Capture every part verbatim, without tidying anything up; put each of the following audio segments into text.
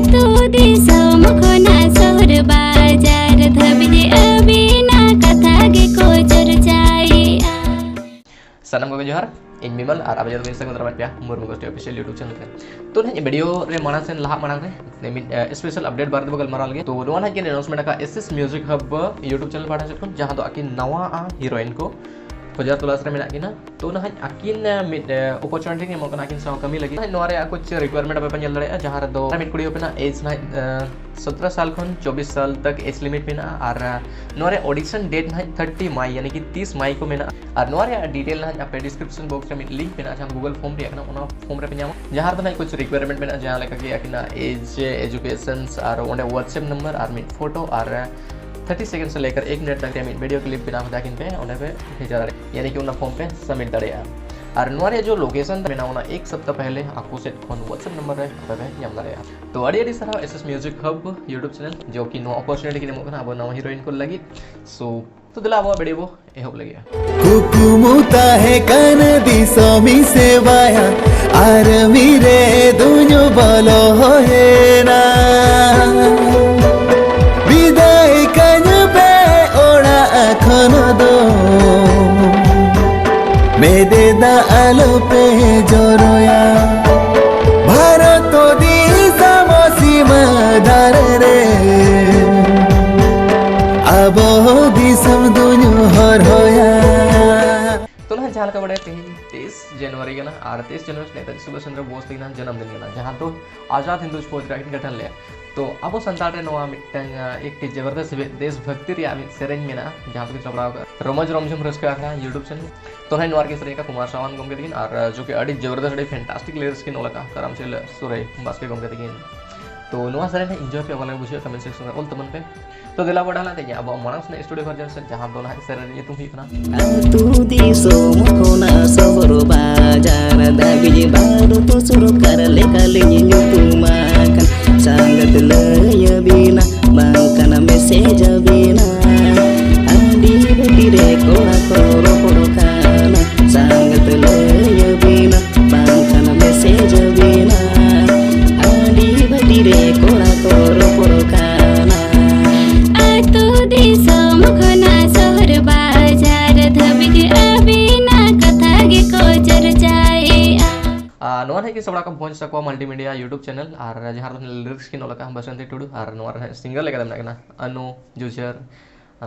ᱟᱹᱛᱩ ᱫᱤᱥᱚᱢ ᱠᱷᱚᱱᱟᱜ ᱥᱚᱦᱚᱨ ᱵᱟᱡᱟᱨ ᱫᱷᱟᱹᱵᱤᱡ ᱟᱹᱵᱤᱱᱟᱜ ᱠᱟᱛᱷᱟ ᱜᱮᱠᱚ ᱪᱚᱨᱪᱟᱭᱮᱜᱼᱟ᱾ ᱥᱟᱱᱟᱢ ᱠᱚᱜᱮ ᱡᱚᱦᱟᱨ, ᱤᱧ ᱵᱤᱢᱚᱞ ᱟᱨ ᱟᱯᱮ ᱡᱚᱛᱚ ᱜᱮ ᱥᱟᱹᱜᱩᱱ ᱫᱟᱨᱟᱢ ᱯᱮᱭᱟ ᱢᱩᱨᱢᱩ ᱜᱳᱥᱴᱤ ᱚᱯᱷᱤᱥᱤᱭᱟᱞ YouTube ᱪᱮᱱᱮᱞ ᱨᱮ᱾ ᱛᱚ ᱱᱟᱦᱟᱜ ᱵᱷᱤᱰᱤᱭᱳ ᱨᱮ ᱢᱟᱲᱟᱝ ᱥᱮᱱ ᱞᱟᱦᱟᱜ ᱢᱟᱲᱟᱝ ᱨᱮ ᱢᱤᱫ ᱥᱯᱮᱥᱟᱞ ᱟᱯᱰᱮᱴ ᱵᱟᱨᱮ ᱛᱮᱵᱚ ᱜᱟᱞᱢᱟᱨᱟᱣ ᱞᱟᱹᱜᱤᱫ᱾ ᱛᱚ ᱱᱚᱣᱟ ᱱᱟᱦᱟᱜ ᱠᱤᱱ ᱟᱱᱟᱣᱩᱱᱥᱢᱮᱱᱴ ᱟᱠᱟᱫ S S music hub YouTube channel ᱯᱟᱦᱴᱟ ᱥᱮᱫ ᱠᱷᱚᱱ, ᱡᱟᱦᱟᱸ ᱫᱚ ᱟᱹᱠᱤᱱ ᱱᱟᱣᱟ ᱦᱤᱨᱳᱭᱤᱱ ᱠᱚ ᱠᱷᱚᱡᱟᱨ ᱛᱚᱞᱟᱥ ᱨᱮ ᱢᱮᱱᱟᱜ ᱠᱤᱱᱟ᱾ ᱛᱚ ᱱᱟᱦᱟᱜ ᱟᱹᱠᱤᱱ ᱢᱤᱫ ᱚᱯᱚᱨᱪᱩᱱᱤᱴᱤ ᱠᱤᱱ ᱮᱢᱚᱜ ᱠᱟᱱᱟ ᱟᱹᱠᱤᱱ ᱥᱟᱶ ᱠᱟᱹᱢᱤ ᱞᱟᱹᱜᱤᱫ᱾ ᱱᱚᱣᱟ ᱨᱮᱭᱟᱜ ᱠᱩᱪ ᱨᱤᱠᱣᱟᱨᱢᱮᱱᱴ ᱟᱯᱮ ᱯᱮ ᱧᱮᱞ ᱫᱟᱲᱮᱭᱟᱜᱼᱟ, ᱡᱟᱦᱟᱸ ᱨᱮᱫᱚ ᱢᱤᱫ ᱠᱩᱲᱤ ᱦᱚᱯᱚᱱᱟᱜ ᱮᱡᱽ ᱱᱟᱦᱟᱜ ᱥᱚᱛᱨᱚ ᱥᱟᱞ ᱠᱷᱚᱱ ᱪᱚᱵᱵᱤᱥ ᱥᱟᱞ ᱛᱟᱠ ᱮᱡᱽ ᱞᱤᱢᱤᱴ ᱢᱮᱱᱟᱜᱼᱟ᱾ ᱟᱨ ᱱᱚᱣᱟ ᱨᱮᱭᱟᱜ ᱚᱰᱤᱥᱚᱱ ᱰᱮᱴ ᱱᱟᱦᱟᱜ ᱛᱷᱟᱨᱴᱤ ᱢᱟᱭ, ᱭᱟᱱᱤ ᱠᱤ ᱛᱤᱥ ᱢᱟᱭ ᱠᱚ ᱢᱮᱱᱟᱜᱼᱟ᱾ ᱟᱨ ᱱᱚᱣᱟ ᱨᱮᱭᱟᱜ ᱰᱤᱴᱮᱞ ᱱᱟᱦᱟᱜ ᱟᱯᱮ ᱰᱤᱥᱠᱨᱤᱯᱥᱚᱱ ᱵᱚᱠᱥ ᱨᱮ ᱢᱤᱫ ᱞᱤᱝᱠ ᱢᱮᱱᱟᱜᱼᱟ, ᱡᱟᱦᱟᱸ ᱫᱚ ᱜᱩᱜᱚᱞ ᱯᱷᱚᱨᱢ ᱨᱮᱭᱟᱜ ᱠᱟᱱᱟ, ᱚᱱᱟ ᱯᱷᱚᱨᱢ ᱨᱮᱯᱮ ᱧᱟᱢᱟ, ᱡᱟᱦᱟᱸ ᱨᱮᱫᱚ ᱱᱟᱦᱟᱜ ᱠᱩᱪ ᱨᱤᱠᱣᱟᱨᱢᱮᱱᱴ ᱢᱮᱱᱟᱜᱼᱟ, ᱡᱟᱦᱟᱸ ᱞᱮᱠᱟ ᱠᱤ ᱟᱹᱠᱤᱱᱟᱜ ᱮᱡᱽ, ᱮᱡᱩᱠᱮᱥᱚᱱ ᱟᱨ ᱚᱸᱰᱮ ᱣᱟᱴᱥᱮᱯ ᱱᱟᱢᱵᱟᱨ ᱟᱨ ᱢᱤᱫ ᱯᱷᱳᱴᱳ ᱟᱨ ᱛᱷᱟᱨᱴᱤ ᱥᱮᱠᱮᱱᱰ ᱥᱮ ᱞᱮᱠᱟᱨ ᱮᱠ ᱢᱤᱱᱤᱴ ᱛᱟᱠ ᱨᱮᱭᱟᱜ ᱢᱤᱫ ᱵᱷᱤᱰᱤᱭᱳ ᱠᱞᱤᱯ ᱵᱮᱱᱟᱣ ᱠᱟᱛᱮ ᱟᱹᱠᱤᱱ ᱯᱮ ᱚᱸᱰᱮ ᱯᱮ ᱵᱷᱮᱡᱟ ᱫᱟᱲᱮᱭᱟᱜᱼᱟ, ᱭᱟᱱᱤ ᱠᱤ ᱚᱱᱟ ᱯᱷᱚᱨᱢ ᱯᱮ ᱥᱟᱵᱢᱤᱴ ᱫᱟᱲᱮᱭᱟᱜᱼᱟ᱾ ᱟᱨ ᱱᱚᱣᱟ ᱨᱮᱭᱟᱜ ᱡᱚ ᱞᱳᱠᱮᱥᱚᱱ ᱢᱮᱱᱟᱜᱼᱟ, ᱚᱱᱟ ᱮᱠ ᱥᱟᱯᱛᱟ ᱯᱮᱦᱞᱮ ᱟᱠᱚ ᱥᱮᱫ ᱠᱷᱚᱱ ᱣᱟᱴᱥᱮᱯ ᱱᱟᱢᱵᱟᱨ ᱨᱮ ᱟᱯᱮ ᱯᱮ ᱧᱟᱢ ᱫᱟᱲᱮᱭᱟᱜᱼᱟ᱾ ᱛᱚ ᱟᱹᱰᱤ ᱟᱹᱰᱤ ᱥᱟᱨᱦᱟᱣ S S music hub YouTube channel, ᱡᱚ ᱠᱤ ᱱᱚᱣᱟ ᱚᱯᱚᱨᱪᱩᱱᱤᱴᱤ ᱠᱤᱱ ᱮᱢᱚᱜ ᱠᱟᱱᱟ ᱟᱵᱚ ᱱᱟᱣᱟ ᱦᱤᱨᱳᱭᱤᱱ ᱠᱚ ᱞᱟᱹᱜᱤᱫ᱾ ᱥᱳ ᱛᱚ ᱫᱮᱞᱟ ᱟᱵᱚᱣᱟᱜ ᱵᱷᱤᱰᱤᱭᱳ ᱵᱚ ᱮᱦᱚᱵ ᱞᱟᱹᱜᱤᱫ᱾ ᱠᱩᱠᱢᱩ ᱛᱟᱦᱮᱸ ᱠᱟᱱ ᱫᱤᱥᱚᱢᱤᱧ ᱥᱮᱵᱟᱭᱟ, ᱟᱨ ᱢᱤᱨᱮ ᱫᱩᱧ ᱵᱚᱞᱚ ᱦᱩᱭᱮᱱᱟ᱾ ᱵᱤᱫᱟᱹᱭ ᱠᱟᱹᱧ ᱯᱮ ᱚᱲᱟᱜ ᱠᱷᱚᱱ ᱫᱚ, ᱢᱮᱫᱮ ᱫᱟᱜ ᱟᱞᱚ ᱯᱮ ᱡᱚᱨᱚᱭᱟ᱾ ᱵᱷᱟᱨᱚᱛ ᱫᱤᱥᱚᱢ ᱥᱤᱢᱟᱹ ᱫᱷᱟᱨᱮ ᱨᱮ, ᱟᱵᱚ ᱫᱤᱥᱚᱢ ᱫᱩᱧ ᱦᱚᱨᱦᱚᱭᱟ᱾ ᱛᱚ ᱱᱟᱦᱟᱜ ᱡᱟᱦᱟᱸ ᱞᱮᱠᱟ ᱵᱟᱲᱟᱭᱟ, ᱛᱮᱦᱮᱧ ᱛᱮᱭᱤᱥ ᱡᱟᱱᱩᱣᱟᱨᱤ ᱠᱟᱱᱟ, ᱟᱨ ᱛᱮᱭᱤᱥ ᱡᱟᱱᱩᱣᱟᱨᱤ ᱱᱮᱛᱟᱡᱤ ᱥᱩᱵᱷᱟᱥ ᱪᱚᱱᱫᱨᱚ ᱵᱳᱥ ᱛᱟᱹᱠᱤᱱᱟᱜ ᱡᱟᱱᱟᱢ ᱫᱤᱱ ᱠᱟᱱᱟ, ᱡᱟᱦᱟᱸ ᱫᱚ ᱟᱡᱟᱫ ᱦᱤᱱᱫᱩ ᱯᱷᱳᱡᱽ ᱨᱮ ᱟᱹᱠᱤᱱ ᱜᱚᱴᱷᱚᱱ ᱞᱮᱫᱼᱟ᱾ ᱛᱚ ᱟᱵᱚ ᱥᱟᱱᱛᱟᱲ ᱨᱮ ᱱᱚᱣᱟ ᱢᱤᱫᱴᱟᱝ, ᱟᱸ, ᱮᱠᱴᱤ ᱡᱚᱵᱚᱨᱫᱚᱥ ᱫᱮᱥ ᱵᱷᱚᱠᱛᱤ ᱨᱮᱭᱟᱜ ᱢᱤᱫ ᱥᱮᱨᱮᱧ ᱢᱮᱱᱟᱜᱼᱟ, ᱡᱟᱦᱟᱸ ᱫᱚᱠᱤᱱ ᱥᱟᱯᱲᱟᱣ ᱟᱠᱟᱫᱼᱟ ᱨᱚᱢᱚᱡᱽ ᱨᱚᱢᱡᱷᱚᱢ ᱨᱟᱹᱥᱠᱟᱹ ᱟᱠᱷᱲᱟ YouTube ᱪᱮᱱᱮᱞ᱾ ᱛᱚ ᱱᱟᱦᱟᱜ ᱱᱚᱣᱟ ᱨᱮᱠᱤᱱ ᱥᱮᱨᱮᱧ ᱟᱠᱟᱫᱼᱟ ᱠᱩᱢᱟᱨ ᱥᱟᱣᱟᱱ ᱜᱚᱢᱠᱮ ᱛᱟᱹᱠᱤᱱ, ᱟᱨ, ᱟᱸ, ᱡᱚ ᱠᱤ ᱟᱹᱰᱤ ᱡᱚᱵᱚᱨᱫᱚᱥ, ᱟᱹᱰᱤ ᱯᱷᱮᱱᱴᱟᱥᱴᱤᱠ ᱞᱤᱨᱤᱠᱥ ᱠᱤᱱ ᱚᱞ ᱟᱠᱟᱫᱼᱟ ᱠᱟᱨᱟᱢ ᱪᱮᱞᱮ ᱥᱩᱨᱟᱹᱭ ᱵᱟᱥᱠᱮ ᱜᱚᱢᱠᱮ ᱛᱟᱹᱠᱤᱱ᱾ ᱛᱚ ᱱᱚᱣᱟ ᱥᱮᱨᱮᱧ ᱱᱟᱦᱟᱜ ᱤᱱᱡᱚᱭ ᱯᱮ, ᱚᱠᱟ ᱞᱮᱠᱟ ᱵᱩᱡᱷᱟᱹᱜ ᱠᱟᱱᱟ ᱠᱚᱢᱮᱱᱴ ᱥᱮᱠᱥᱚᱱ ᱨᱮ ᱚᱞ ᱛᱟᱵᱚᱱ ᱯᱮ᱾ ᱛᱚ ᱫᱮᱞᱟ ᱵᱚ ᱰᱟᱦᱞᱟ ᱛᱮᱧᱟ ᱟᱵᱚᱣᱟᱜ ᱢᱟᱲᱟᱝ ᱥᱮᱱᱟᱜ ᱥᱴᱩᱰᱤᱭᱳ ᱵᱷᱟᱨᱡᱚᱱ ᱥᱮᱫ, ᱡᱟᱦᱟᱸ ᱫᱚ ᱱᱟᱦᱟᱜ ᱥᱮᱨᱮᱧ ᱨᱮᱭᱟᱜ ᱧᱩᱛᱩᱢ ᱦᱩᱭᱩᱜ ᱠᱟᱱᱟ ᱟᱹᱛᱩ ᱫᱤᱥᱚᱢ ᱠᱷᱚᱱᱟᱜ ᱥᱚᱦᱚᱨ ᱵᱟᱡᱟᱨ ᱫᱷᱟᱹᱵᱤᱡ ᱵᱷᱟᱨᱚᱛ ᱥᱚᱨᱠᱟᱨ ᱞᱮᱠᱟᱞᱤᱧ ᱧᱩᱛᱩᱢ ᱟᱠᱟᱱ᱾ ᱥᱟᱸᱜᱟᱛ ᱞᱟᱹᱭ ᱟᱹᱵᱤᱱᱟ ᱵᱟᱝᱠᱷᱟᱱ ᱢᱮᱥᱮᱡᱽ ᱟᱹᱵᱤᱱᱟ, ᱟᱹᱰᱤ ᱵᱷᱟᱹᱜᱤ ᱨᱮ ᱠᱚᱲᱟ ᱠᱚ ᱨᱚᱯᱚᱲ ᱠᱟᱱᱟ᱾ ᱥᱟᱸᱜᱟᱛ ᱞᱟᱹᱭ ᱟᱹᱵᱤᱱᱟ ᱵᱟᱝᱠᱷᱟᱱ ᱢᱮᱥᱮᱡᱽ ᱟᱹᱵᱤᱱᱟ, ᱟᱹᱰᱤ ᱵᱷᱟᱹᱜᱤ ᱛᱤᱨᱮ ᱠᱚᱲᱟ ᱠᱚ ᱨᱚᱯᱚᱲ ᱠᱟᱱᱟ᱾ ᱟᱹᱛᱩ ᱫᱤᱥᱚᱢ ᱠᱷᱚᱱᱟᱜ ᱥᱚᱦᱚᱨ ᱵᱟᱡᱟᱨ ᱫᱷᱟᱹᱵᱤᱡ ᱟᱹᱵᱤᱱᱟᱜ ᱠᱟᱛᱷᱟ ᱜᱮᱠᱚ ᱪᱟᱨᱪᱟᱭᱮᱜᱼᱟ᱾ ᱟᱨ ᱱᱚᱣᱟ ᱱᱟᱦᱟᱜ ᱜᱮ ᱥᱟᱯᱲᱟᱣ ᱠᱟᱜ ᱵᱷᱚᱸᱡᱽ ᱥᱟᱠᱣᱟ multimedia YouTube channel, ᱟᱨ ᱡᱟᱦᱟᱸ ᱨᱮ ᱱᱟᱦᱟᱜ lyrics ᱠᱤᱱ ᱚᱞ ᱟᱠᱟᱫᱼᱟ ᱵᱟᱥᱚᱱᱛᱤ ᱴᱩᱰᱩ, ᱟᱨ ᱱᱚᱣᱟ ᱨᱮ ᱱᱟᱦᱟᱜ singer ᱞᱮᱠᱟᱛᱮ ᱢᱮᱱᱟᱜ ᱠᱤᱱᱟ ᱟᱱᱩ, ᱡᱩᱡᱷᱟᱹᱨ,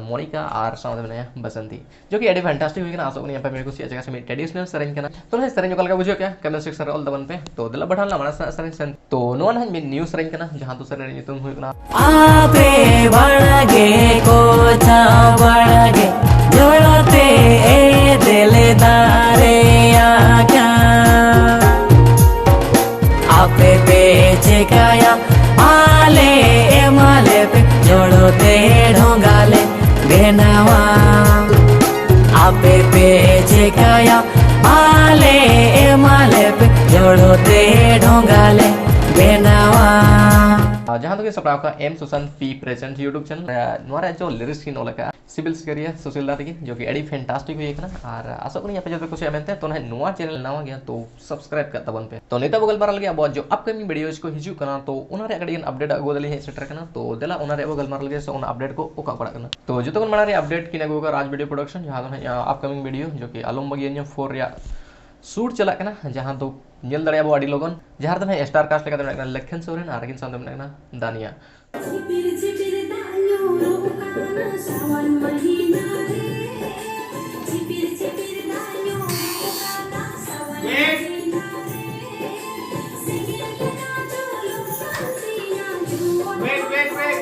ᱢᱚᱱᱤᱠᱟ ᱟᱨ ᱥᱟᱶᱛᱮ ᱢᱮᱱᱟᱭᱟ ᱵᱟᱥᱚᱱᱛᱤ, ᱡᱚ ᱠᱤ ᱟᱹᱰᱤ fantastic ᱦᱩᱭ ᱠᱟᱱᱟ᱾ ᱟᱥᱚᱜ ᱠᱟᱹᱱᱟᱹᱧ ᱟᱯᱮ ᱢᱮᱱᱟᱜ ᱠᱩᱥᱤᱭᱟᱜ ᱡᱟᱭᱜᱟ ᱥᱮ ᱢᱤᱫ traditional ᱥᱮᱨᱮᱧ ᱠᱟᱱᱟ᱾ ᱛᱚ ᱱᱟᱦᱟᱜ ᱥᱮᱨᱮᱧ ᱚᱠᱟ ᱞᱮᱠᱟ ᱵᱩᱡᱷᱟᱹᱣ ᱠᱮᱜᱼᱟ comment section ᱨᱮ ᱚᱞ ᱛᱟᱵᱚᱱ ᱯᱮ᱾ ᱛᱚ ᱫᱮᱞᱟ ᱵᱟᱰᱷᱟᱱ ᱞᱟᱝ ᱢᱟᱲᱟᱝ ᱥᱮᱱᱟᱜ ᱥᱮᱨᱮᱧ ᱥᱮᱱ᱾ ᱛᱚ ᱱᱚᱣᱟ ᱱᱟᱦᱟᱜ ᱢᱤᱫ new ᱥᱮᱨᱮᱧ ᱠᱟᱱᱟ, ᱡᱟᱦᱟᱸ ᱫᱚ ᱥᱮᱨᱮᱧ ᱨᱮᱭᱟᱜ ᱧᱩᱛᱩᱢ ᱦᱩᱭᱩᱜ ᱠᱟᱱᱟ ᱟᱯᱮ ᱵᱟᱲᱜᱮ ᱠᱚᱪᱟ ᱵᱟᱲᱜᱮ ᱡᱚᱲᱚᱛᱮ ᱮᱫᱮᱞ ᱫᱟᱨᱮᱭᱟᱜ ᱠᱟᱱ᱾ ᱟᱯᱮ ᱯᱮ ᱪᱮᱠᱟᱭᱟ ᱟᱞᱮ ᱮᱢᱟᱞᱮ ᱯᱮ ᱡᱚᱲᱚᱛᱮ ᱰᱷᱚᱸᱜᱟ ᱞᱮ ᱵᱮᱱᱟᱣᱟ᱾ ᱟᱯᱮ ᱯᱮ ᱪᱮᱠᱟᱭᱟ ᱟᱞᱮ ᱮᱢᱟᱞᱮ ᱯᱮ ᱡᱚᱲᱚᱛᱮ ᱰᱷᱚᱸᱜᱟ ᱞᱮ ᱵᱮᱱᱟᱣᱟ᱾ ᱟᱨ ᱡᱟᱦᱟᱸ ᱫᱚᱠᱤᱱ ᱥᱟᱯᱲᱟᱣ ᱠᱟᱜᱼᱟ M Sushanth P Present YouTube channel᱾ ᱱᱚᱣᱟ ᱨᱮᱭᱟᱜ ᱡᱚ lyrics ᱠᱤᱱ ᱚᱞ ᱟᱠᱟᱫᱼᱟ ᱥᱤᱵᱤᱞ ᱥᱤᱠᱟᱹᱨᱤᱭᱟᱹ ᱥᱩᱥᱤᱞ ᱫᱟ ᱛᱟᱹᱠᱤᱱ, ᱡᱚ ᱠᱤ ᱟᱹᱰᱤ fantastic ᱦᱩᱭ ᱟᱠᱟᱱᱟ᱾ ᱟᱨ ᱟᱥᱚᱜ ᱠᱟᱹᱱᱟᱹᱧ ᱟᱯᱮ ᱡᱚᱛᱚ ᱯᱮ ᱠᱩᱥᱤᱭᱟᱜᱼᱟ ᱢᱮᱱᱛᱮ᱾ ᱛᱚ ᱱᱟᱦᱟᱜ ᱱᱚᱣᱟ channel ᱱᱟᱣᱟ ᱜᱮᱭᱟ, ᱛᱚ subscribe ᱠᱟᱜ ᱛᱟᱵᱚᱱ ᱯᱮ᱾ ᱛᱚ ᱱᱤᱛᱚᱜ ᱵᱚ ᱜᱟᱞᱢᱟᱨᱟᱣ ᱞᱟᱹᱜᱤᱫ ᱟᱵᱚᱣᱟᱜ ᱡᱚ upcoming videos ᱠᱚ ᱦᱤᱡᱩᱜ ᱠᱟᱱᱟ, ᱛᱚ ᱚᱱᱟ ᱨᱮᱭᱟᱜ ᱠᱟᱹᱴᱤᱡ ᱜᱟᱱ update ᱟᱹᱜᱩ ᱠᱟᱛᱮ ᱞᱤᱧ ᱦᱮᱡ ᱥᱮᱴᱮᱨ ᱠᱟᱱᱟ᱾ ᱛᱚ ᱫᱮᱞᱟ ᱚᱱᱟ ᱨᱮᱭᱟᱜ ᱵᱚ ᱜᱟᱞᱢᱟᱨᱟᱣ ᱞᱮᱜᱮ ᱥᱮ ᱚᱱᱟ update ᱠᱚ ᱚᱠᱟ ᱯᱟᱲᱟᱜ ᱠᱟᱱᱟ᱾ ᱛᱚ ᱡᱚᱛᱚ ᱠᱷᱚᱱ ᱢᱟᱲᱟᱝ ᱨᱮ update ᱠᱤᱱ ᱟᱹᱜᱩ ᱟᱠᱟᱫ ᱨᱟᱡᱽ video production, ᱡᱟᱦᱟᱸ ᱫᱚ ᱱᱟᱦᱟᱜ upcoming video ᱡᱚ ᱠᱤ ᱟᱞᱚᱢ ᱵᱟᱹᱜᱤᱭᱟᱹᱧᱟ four ᱨᱮᱭᱟᱜ shoot ᱪᱟᱞᱟᱜ ᱠᱟᱱᱟ, ᱡᱟᱦᱟᱸ ᱫᱚ ᱧᱮᱞ ᱫᱟᱲᱮᱭᱟᱜᱼᱟ ᱵᱚ ᱟᱹᱰᱤ ᱞᱚᱜᱚᱱ, ᱡᱟᱦᱟᱸ ᱨᱮᱫᱚ ᱱᱟᱦᱟᱜ star cast ᱞᱮᱠᱟᱛᱮ ᱢᱮᱱᱟᱜ ᱠᱟᱱᱟ ᱞᱮᱠᱷᱮᱱ ᱥᱚᱨᱮᱱ ᱟᱨ ᱟᱹᱠᱤᱱ ᱥᱟᱶᱛᱮ ᱢᱮᱱᱟᱜ ᱠᱟᱱᱟ ᱫᱟᱱᱤᱭᱟ᱾ ᱡᱷᱤᱯᱤᱨ ᱡᱷᱤᱯᱤᱨ ᱫᱟᱜ ᱧᱩᱨᱩᱜ ᱠᱟᱱᱟ ᱥᱟᱣᱟᱱ ᱢᱟᱹᱦᱤᱱᱟ ᱨᱮ᱾ ᱡᱷᱤᱯᱤᱨ ᱡᱷᱤᱯᱤᱨ ᱫᱟᱜ ᱧᱩᱨᱩᱜ ᱠᱟᱱᱟ ᱥᱟᱣᱟᱱ ᱢᱟᱹᱦᱤᱱᱟ ᱨᱮ᱾ ᱥᱮᱸᱜᱮᱞ ᱞᱮᱠᱟ ᱡᱩᱞᱩᱜ ᱠᱟᱱ ᱛᱤᱧᱟ ᱡᱩᱣᱟᱹᱱ ᱦᱚᱲᱢᱚ ᱨᱮ᱾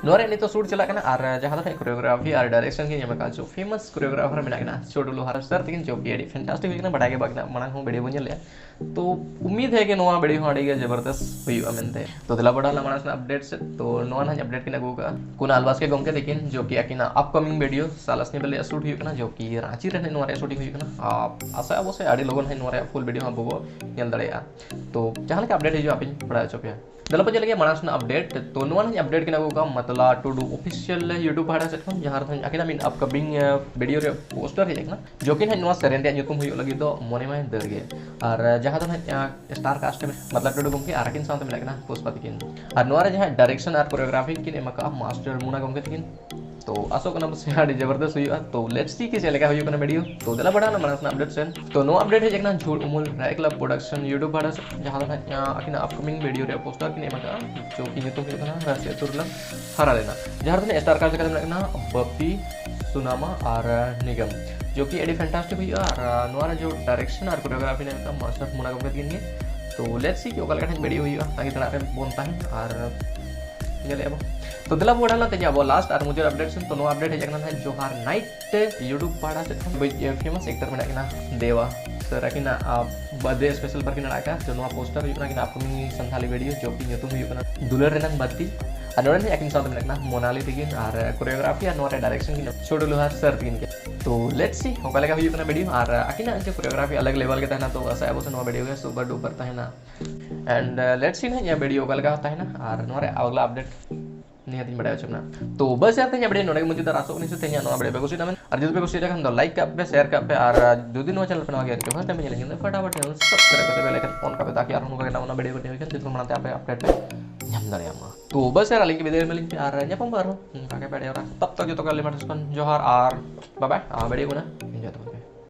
ᱱᱚᱣᱟ ᱨᱮ ᱱᱤᱛᱚᱜ shoot ᱪᱟᱞᱟᱜ ᱠᱟᱱᱟ ᱟᱨ ᱡᱟᱦᱟᱸ ᱫᱚ ᱱᱟᱦᱟᱜ choreography ᱟᱨ direction ᱠᱤᱱ ᱮᱢ ᱟᱠᱟᱫ ᱡᱚ famous choreographer ᱢᱮᱱᱟᱜ ᱠᱤᱱᱟ ᱪᱷᱳᱴᱩ ᱞᱳᱦᱟᱨ sir ᱛᱟᱹᱠᱤᱱ, ᱡᱚ ᱠᱤ ᱟᱹᱰᱤ fantastic ᱦᱩᱭ ᱠᱟᱱᱟ᱾ ᱵᱟᱰᱟᱭ ᱜᱮ ᱵᱟᱝ ᱢᱟᱲᱟᱝ ᱦᱚᱸ video ᱵᱚᱱ ᱧᱮᱞ ᱞᱮᱜᱼᱟ᱾ ᱛᱚ ᱩᱢᱤᱫ ᱦᱮ ᱠᱤ ᱱᱚᱣᱟ video ᱦᱚᱸ ᱟᱹᱰᱤ ᱜᱮ ᱡᱚᱵᱚᱨᱫᱚᱥᱛ ᱦᱩᱭᱩᱜᱼᱟ ᱢᱮᱱᱛᱮ᱾ ᱛᱚ ᱫᱮᱞᱟ ᱵᱟᱰᱟᱭ ᱞᱟᱝ ᱢᱟᱲᱟᱝ ᱥᱮᱱᱟᱜ update ᱥᱮᱫ᱾ ᱛᱚ ᱱᱚᱣᱟ ᱱᱟᱦᱟᱜ update ᱠᱤᱱ ᱟᱹᱜᱩ ᱟᱠᱟᱫᱼᱟ ᱠᱩᱱᱟᱞ ᱵᱟᱥᱠᱮ ᱜᱚᱢᱠᱮ ᱛᱟᱹᱠᱤᱱ, ᱡᱚ ᱠᱤ ᱟᱹᱠᱤᱱᱟᱜ upcoming video ᱥᱟᱞᱟᱥᱱᱤ ᱵᱮᱞᱮ shoot ᱦᱩᱭᱩᱜ ᱠᱟᱱᱟ, ᱡᱚ ᱠᱤ ᱨᱟᱸᱪᱤ ᱨᱮ ᱱᱟᱦᱟᱜ ᱱᱚᱣᱟ ᱨᱮᱭᱟᱜ shooting ᱦᱩᱭᱩᱜ ᱠᱟᱱᱟ᱾ ᱟᱨ ᱟᱥᱟ ᱟᱵᱚ ᱥᱮ ᱟᱹᱰᱤ ᱞᱚᱜᱚᱱ ᱱᱟᱦᱟᱜ ᱱᱚᱣᱟ ᱨᱮᱭᱟᱜ full video ᱦᱚᱸ ᱟᱵᱚ ᱵᱚ ᱧᱮᱞ ᱫᱟᱲᱮᱭᱟᱜᱼᱟ᱾ ᱛᱚ ᱡᱟᱦᱟᱸ ᱞᱮᱠᱟ update ᱦᱤᱡᱩᱜᱼᱟ ᱟᱯᱮᱧ ᱵᱟᱲᱟᱭ ᱦᱚᱪᱚ ᱯᱮᱭᱟ᱾ ᱫᱮᱞᱟ ᱯᱟᱪᱮ ᱞᱟᱹᱜᱤᱫ ᱢᱟᱲᱟᱝ ᱥᱮᱱᱟᱜ ᱟᱯᱰᱮᱴ᱾ ᱛᱚ ᱱᱚᱣᱟ ᱱᱟᱦᱟᱜ ᱟᱯᱰᱮᱴ ᱠᱤᱱ ᱟᱹᱜᱩ ᱠᱟᱜᱼᱟ ᱢᱟᱛᱞᱟ ᱴᱩᱰᱩ ᱚᱯᱷᱤᱥᱤᱭᱟᱞ YouTube ᱯᱟᱦᱴᱟ ᱥᱮᱫ ᱠᱷᱚᱱ, ᱡᱟᱦᱟᱸ ᱨᱮ ᱟᱹᱠᱤᱱᱟᱜ ᱢᱤᱫ ᱟᱯᱠᱟᱢᱤᱝ ᱵᱷᱤᱰᱤᱭᱳ ᱨᱮ ᱯᱳᱥᱴᱟᱨ ᱦᱮᱡ ᱟᱠᱟᱱᱟ, ᱡᱚ ᱠᱤ ᱱᱟᱦᱟᱜ ᱱᱚᱣᱟ ᱥᱮᱨᱮᱧ ᱨᱮᱭᱟᱜ ᱧᱩᱛᱩᱢ ᱦᱩᱭᱩᱜ ᱞᱟᱹᱜᱤᱫ ᱫᱚ ᱢᱚᱱᱮ ᱢᱟᱭ ᱫᱟᱹᱲ ᱜᱮ᱾ ᱟᱨ ᱡᱟᱦᱟᱸ ᱫᱚ ᱱᱟᱦᱟᱜ ᱥᱴᱟᱨ ᱠᱟᱥᱴ ᱨᱮ ᱢᱟᱛᱞᱟ ᱴᱩᱰᱩ ᱜᱚᱢᱠᱮ ᱟᱨ ᱟᱹᱠᱤᱱ ᱥᱟᱶᱛᱮ ᱢᱮᱱᱟᱜ ᱠᱤᱱᱟ ᱯᱩᱥᱯᱟ ᱛᱟᱹᱠᱤᱱ᱾ ᱟᱨ ᱱᱚᱣᱟ ᱨᱮ ᱡᱟᱦᱟᱸ ᱰᱟᱭᱨᱮᱠᱥᱚᱱ ᱟᱨ ᱠᱳᱨᱤᱭᱳᱜᱨᱟᱯᱷᱤ ᱠᱤᱱ ᱮᱢ ᱟᱠᱟᱫᱼᱟ ᱢᱟᱥᱴᱟᱨ ᱢᱩᱱᱟ ᱜᱚᱢᱠᱮ ᱛᱟᱹᱠᱤᱱ᱾ ᱛᱚ ᱟᱥᱚᱜ ᱠᱟᱱᱟ ᱯᱟᱥᱮ ᱟᱹᱰᱤ ᱡᱚᱵᱚᱨᱫᱚᱥ ᱦᱩᱭᱩᱜᱼᱟ᱾ ᱛᱚ let's see ᱠᱤ ᱪᱮᱫ ᱞᱮᱠᱟ ᱦᱩᱭᱩᱜ ᱠᱟᱱᱟ ᱵᱷᱤᱰᱤᱭᱳ᱾ ᱛᱚ ᱫᱮᱞᱟ ᱵᱟᱲᱟᱭ ᱢᱟᱲᱟᱝ ᱥᱮᱱᱟᱜ ᱟᱯᱰᱮᱴ ᱥᱮᱱ᱾ ᱛᱚ ᱱᱚᱣᱟ ᱟᱯᱰᱮᱴ ᱦᱮᱡ ᱟᱠᱟᱱᱟ ᱡᱷᱩᱲ ᱩᱢᱩᱞ ᱨᱟᱭ ᱠᱞᱟᱵ ᱯᱨᱚᱰᱟᱠᱥᱚᱱ YouTube ᱯᱟᱦᱴᱟ ᱥᱮᱫ, ᱡᱟᱦᱟᱸ ᱫᱚ ᱱᱟᱦᱟᱜ ᱟᱹᱠᱤᱱᱟᱜ ᱟᱯᱠᱟᱢᱤᱝ ᱵᱷᱤᱰᱤᱭᱳ ᱨᱮᱭᱟᱜ ᱯᱳᱥᱴᱟᱨ ᱠᱤᱱ ᱮᱢ ᱟᱠᱟᱫᱼᱟ, ᱡᱚ ᱠᱤ ᱧᱩᱛᱩᱢ ᱦᱩᱭᱩᱜ ᱠᱟᱱᱟ ᱨᱟᱥᱤ ᱟᱹᱛᱩ ᱨᱮᱞᱟᱝ ᱦᱟᱨᱟ ᱞᱮᱱᱟ, ᱡᱟᱦᱟᱸ ᱨᱮ ᱥᱴᱟᱨ ᱠᱟᱥᱴ ᱞᱮᱠᱟᱛᱮ ᱢᱮᱱᱟᱜ ᱠᱤᱱᱟ ᱵᱟᱯᱤ, ᱥᱩᱱᱟᱢᱟ ᱟᱨ ᱱᱤᱜᱚᱢ, ᱡᱚ ᱠᱤ ᱟᱹᱰᱤ ᱯᱷᱮᱱᱴᱟᱥᱴᱤᱠ ᱦᱩᱭᱩᱜᱼᱟ᱾ ᱟᱨ ᱱᱚᱣᱟ ᱨᱮ ᱡᱚ ᱰᱟᱭᱨᱮᱠᱥᱚᱱ ᱟᱨ ᱠᱳᱨᱤᱭᱳᱜᱨᱟᱯᱷᱤ ᱨᱮ ᱢᱮᱱᱟᱜ ᱠᱤᱱᱟ ᱢᱟᱥᱴᱟᱨ ᱢᱩᱱᱟ ᱜᱚᱢᱠᱮ ᱛᱟᱹᱠᱤᱱ ᱜᱮ᱾ ᱛᱚ let's see ᱠᱤ ᱚᱠᱟ ᱞᱮᱠᱟ ᱴᱷᱮᱱ ᱵᱷᱤᱰᱤᱭᱳ ᱦᱩᱭᱩᱜᱼᱟ, ᱛᱟᱺᱜᱤ ᱛᱟᱲᱟᱜ ᱨᱮ ᱵᱚᱱ ᱛᱟᱦᱮᱱ ᱟᱨ ᱧᱮᱞᱮᱫᱼᱟ ᱵᱚᱱ᱾ ᱛᱚ ᱫᱮᱞᱟ ᱵᱚᱱ ᱵᱟᱲᱟᱭ ᱞᱮᱱ ᱛᱮᱦᱮᱧ ᱟᱵᱚ ᱞᱟᱥᱴ ᱟᱨ ᱢᱩᱪᱟᱹᱫ ᱟᱯᱰᱮᱴ ᱥᱮᱱ᱾ ᱛᱚ ᱱᱚᱣᱟ ᱟᱯᱰᱮᱴ ᱦᱮᱡ ᱟᱠᱟᱱᱟ ᱱᱟᱦᱟᱜ ᱡᱚᱦᱟᱨ ᱱᱟᱭᱤᱴ YouTube ᱯᱟᱦᱴᱟ ᱥᱮᱫ ᱠᱷᱚᱱ᱾ ᱟᱹᱰᱤ ᱯᱷᱮᱢᱟᱥ ᱮᱠᱴᱟᱨ ᱢᱮᱱᱟᱜ ᱠᱤᱱᱟ ᱫᱮᱣᱟ ᱥᱟᱨ, ᱟᱹᱠᱤᱱᱟᱜ ᱵᱟᱨᱛᱷᱰᱮ ᱥᱯᱮᱥᱟᱞ ᱯᱟᱨ ᱠᱤᱱ ᱟᱲᱟᱜ ᱠᱟᱜᱼᱟ᱾ ᱛᱚ ᱱᱚᱣᱟ ᱯᱳᱥᱴᱟᱨ ᱦᱩᱭᱩᱜ ᱠᱟᱱᱟ ᱟᱹᱠᱤᱱᱟᱜ ᱟᱯᱠᱟᱢᱤᱝ ᱥᱟᱱᱛᱷᱟᱞᱤ ᱵᱷᱤᱰᱤᱭᱳ, ᱡᱚ ᱠᱤ ᱧᱩᱛᱩᱢ ᱦᱩᱭᱩᱜ ᱠᱟᱱᱟ ᱫᱩᱞᱟᱹᱲ ᱨᱮᱱᱟᱜ ᱵᱟᱹᱛᱤ᱾ ᱟᱨ ᱱᱚᱰᱮ ᱱᱟᱦᱟᱜ ᱟᱹᱠᱤᱱ ᱥᱟᱶᱛᱮ ᱢᱮᱱᱟᱜ ᱠᱤᱱᱟ ᱢᱳᱱᱟᱞᱤ ᱛᱟᱹᱠᱤᱱ, ᱟᱨ ᱠᱳᱨᱤᱭᱳᱜᱨᱟᱯᱷᱤ ᱟᱨ ᱱᱚᱣᱟ ᱨᱮ ᱰᱟᱭᱨᱮᱠᱥᱚᱱ ᱠᱤᱱ ᱪᱷᱳᱴᱩ ᱞᱳᱦᱟᱨ ᱥᱟᱨ ᱛᱟᱹᱠᱤᱱ ᱜᱮ᱾ ᱛᱚ let's see ᱚᱠᱟ ᱞᱮᱠᱟ ᱦᱩᱭᱩᱜ ᱠᱟᱱᱟ ᱵᱷᱤᱰᱤᱭᱳ᱾ ᱟᱨ ᱟᱹᱠᱤᱱᱟᱜ ᱡᱮ ᱠᱳᱨᱤᱭᱳᱜᱨᱟᱯᱷᱤ ᱟᱞᱟᱜᱽ ᱞᱮᱵᱮᱞ ᱜᱮ ᱛᱟᱦᱮᱱᱟ, ᱛᱚ ᱟᱥᱟᱭᱟᱵᱚ ᱥᱮ ᱱᱚᱣᱟ ᱵᱷᱤᱰᱤᱭᱳ ᱜᱮ ᱥᱩᱯᱟᱨ ᱰᱩᱯᱟᱨ ᱛᱟᱦᱮᱱᱟ᱾ And let's see ᱱᱟᱦᱟᱜ ᱤᱧᱟᱹᱜ ᱵᱷᱤᱰᱤᱭᱳ ᱚᱠᱟ ᱞᱮᱠᱟ ᱛᱟᱦᱮᱱᱟ ᱟᱨ ᱱᱚᱣᱟ ᱨᱮ ᱟᱜᱽᱞᱟ ᱟᱯᱰᱮᱴ ᱱᱤᱦᱟᱹᱛ ᱤᱧ ᱵᱟᱲᱟᱭ ᱦᱚᱪᱚ ᱵᱚᱱᱟ᱾ ᱛᱚ ᱵᱟᱥ ᱭᱟᱨ ᱛᱮᱦᱮᱧᱟᱜ ᱵᱷᱤᱰᱤᱭᱳ ᱱᱚᱰᱮ ᱜᱮ ᱢᱩᱪᱟᱹᱫ ᱟᱨ ᱟᱥᱚᱜ ᱠᱟᱹᱱᱟᱹᱧ ᱥᱮ ᱛᱮᱦᱮᱧᱟᱜ ᱱᱚᱣᱟ ᱵᱷᱤᱰᱤᱭᱳ ᱯᱮ ᱠᱩᱥᱤᱭᱟᱜ ᱛᱟᱵᱮᱱ᱾ ᱟᱨ ᱡᱩᱫᱤ ᱯᱮ ᱠᱩᱥᱤᱭᱟᱜ ᱠᱷᱟᱱ ᱫᱚ ᱞᱟᱭᱤᱠ ᱠᱟᱜ ᱯᱮ, ᱥᱮᱭᱟᱨ ᱠᱟᱜ ᱯᱮ, ᱟᱨ ᱡᱩᱫᱤ ᱱᱚᱣᱟ ᱪᱮᱱᱮᱞ ᱯᱮ ᱱᱟᱣᱟ ᱜᱮᱭᱟ ᱟᱨ ᱯᱷᱟᱥᱴ ᱴᱟᱭᱤᱢ ᱯᱮ ᱧᱮᱞ ᱠᱷᱟᱱ ᱫᱚ ᱯᱷᱟᱴᱟᱯᱷᱟᱴ ᱪᱮᱱᱮᱞ ᱥᱟᱵᱥᱠᱨᱟᱭᱤᱵ ᱠᱟᱛᱮ ᱵᱮᱞ ᱟᱭᱠᱚᱱ ᱚᱱ ᱠᱟᱜ ᱯᱮ, ᱛᱟᱠᱤ ᱟᱨᱦᱚᱸ ᱱᱚᱝᱠᱟ ᱜᱮ ᱱᱟᱣᱟ ᱱᱟᱣᱟ ᱵᱷᱤᱰᱤᱭᱳ ᱠᱚ ᱦᱩᱭ ᱠᱷᱟᱱ ᱛᱤᱥ ᱦᱚᱸ ᱢᱟᱲᱟᱝ ᱛᱮ ᱟᱯᱮ ᱟᱯᱰᱮᱴ ᱯᱮ ᱧᱟᱢ ᱫᱟᱲᱮᱭᱟᱜ ᱢᱟ᱾ ᱛᱚ ᱵᱟᱥ ᱭᱟᱨ ᱟᱹᱞᱤᱧ ᱜᱮ ᱵᱤᱫᱟᱹᱭ ᱮᱢᱟᱞᱤᱧ ᱯᱮ ᱟᱨ ᱧᱟᱯᱟᱢ ᱵᱚ ᱟᱨᱦᱚᱸ ᱚᱱᱠᱟ ᱜᱮ ᱵᱷᱤᱰᱤᱭᱳ ᱨᱮ᱾ ᱛᱚᱵ ᱛᱚᱠ ᱡᱚᱛᱚ ᱠᱚ ᱟᱹᱞᱤᱧ ᱯᱟᱦᱴᱟ ᱥᱮᱫ ᱠᱷᱚᱱ ᱡᱚᱦᱟᱨ ᱟᱨ ᱵᱟᱭ ᱵᱟᱭ᱾ ᱟᱨ ᱵᱷᱤᱰᱤᱭᱳ ᱠᱚ ᱱᱟᱦᱟᱜ ᱮᱱᱡᱚᱭ ᱛᱟᱵᱚᱱ᱾